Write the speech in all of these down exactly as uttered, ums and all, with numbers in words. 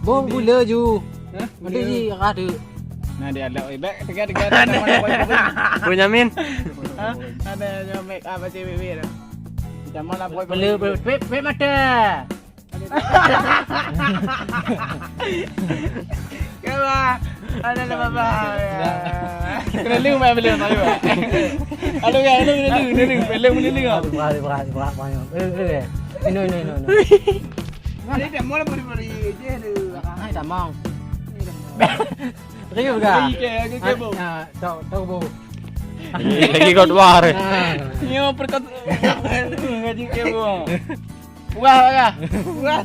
Boh gula ju. Hah? Nanti ji rah tu. Nah, dia ada. Eh, baik, tegar, tegar. Tegar, tegar. Boh nyamin. Hah? Ada yang make up aja bibir. Kita malah buat beli, beli, beli, beli mata. Kau lah. Ada nama bah. Kena lu main film ayo. Aduh ya, lu, lu, lu, lu, lu, film ni lu. Berat, berat, berat, berat. Eh, eh, eh. Ino, ino, ino, ino. Ada tak mula beri-beri je tu. Hai, tak mau. Serius ke? Lagi ke, lagi ke, Bu? Ah, tak, tak, Bu. Lagi kau dua hari. Ah. Nyo perkat ngaji ke, Bu? Puas lah. Puas.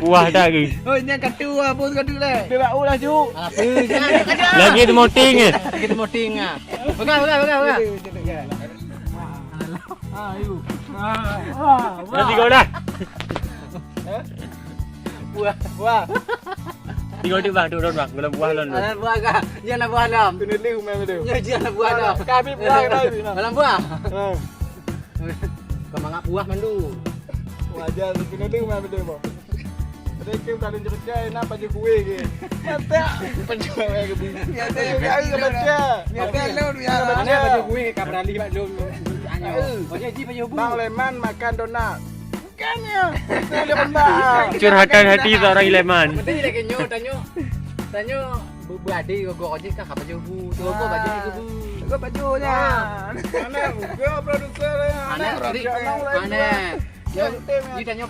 Puas tak ke? Oh, nyan katu lah, bos katu lah. Bebak ulah ju. Apa? Lagi temoting eh. Lagi temoting ah. Pegang, pegang, pegang, pegang. Ah, ayu. Ah, ah, wah. Nanti kau dah. Buah, buah. Tiga tu bang, tu bang, dalam buah lon. Dalam buah kah? Dia nak buah lom. Kena lih umai tu. Ya, dia nak buah lom. Kami buah kena lih. Dalam buah. Ha. Kau mangat buah mandu. Wajar tu kena lih umai tu bang. Ada ke tak ada cerita nak baju kue ke? Mata. Baju kue ke bu? Ya, saya juga ada baca. Ya, saya lo ya. Mana baju kue ke kau beralih bak lom. Tanya. Oh, jadi baju bu. Bang Leman makan donat. Bukannya. Itu boleh kembang. Curhatan hati seorang Ileman. Betul je lagi nyo, tanyo. Tanyo bu-, bu adik gogok je kah baju bu. Gogok baju ni bu. Gogok baju nya. Anak gogok produser ya. Anak rik. Anak. Yo, di tanyo.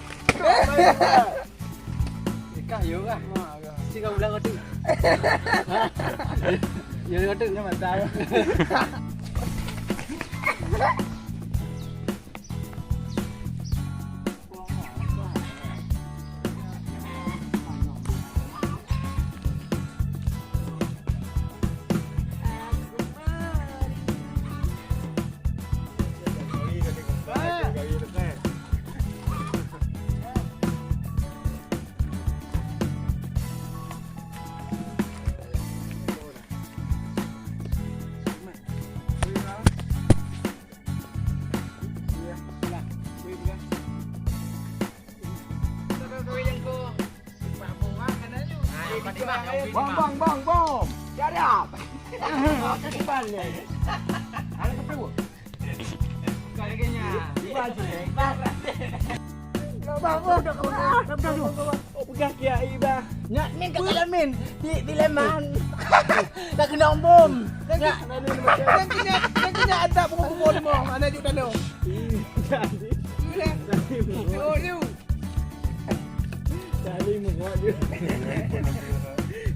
Ikah yo lah. Si kau ulang tu. Yo tu. Nya mata. Bang, bang, bang, bang. Cari apa? Cari balik. Ada ketua. Bang, bang, bang. Oh, peugah kiai, bah. Nyak min kat dalam min. Di, di Leman. Dah kena bom. Nyak. Yang kena, yang kena adab pukul-pukul lima. Anak juk dalam. Ih, jadi. Ih, dah. Oh, you. Saling menguat je.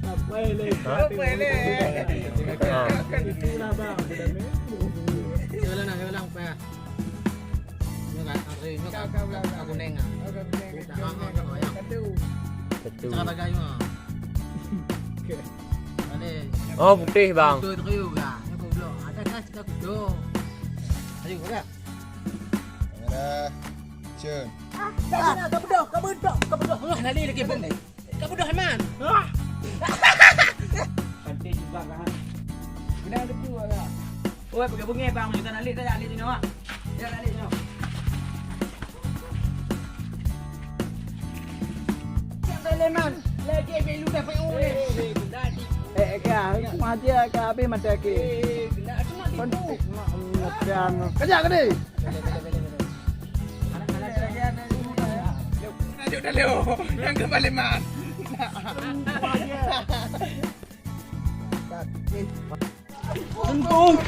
Apa yang lain? Ha? Apa yang lain? Ha. Itulah, bang. Jalan lah, jalan, Pak. Nyoe kan, asli nyoe kan, ka kuning ah. Ka kuning. Satu. Cara bagai nyoe. Okey. Balik. Oh, putih, bang. Betul, betul, kan. Nyoe goblok. Ada kan, kita kudo. Ayo, gerak. Kamera. Action. Ah, tak bedoh, tak bedoh, tak bedoh. Wah, nali lagi bom ni. Kau bodoh, Man. Ah. Pantai jubah kan. Kena ada tu lah. Oi, pakai bungai bang, kita nak lek, tak lek sini, Mak. Ya, nak lek sini. Siap dah, Man. Lagi ambil lu dah payung ni. Eh, eh, eh, kau aja kau habis mata ke. Eh, kena tu nak tipu. Macam. Kejap ke ni? Tajuk dah lewat. Yang kembali man. Sentuh.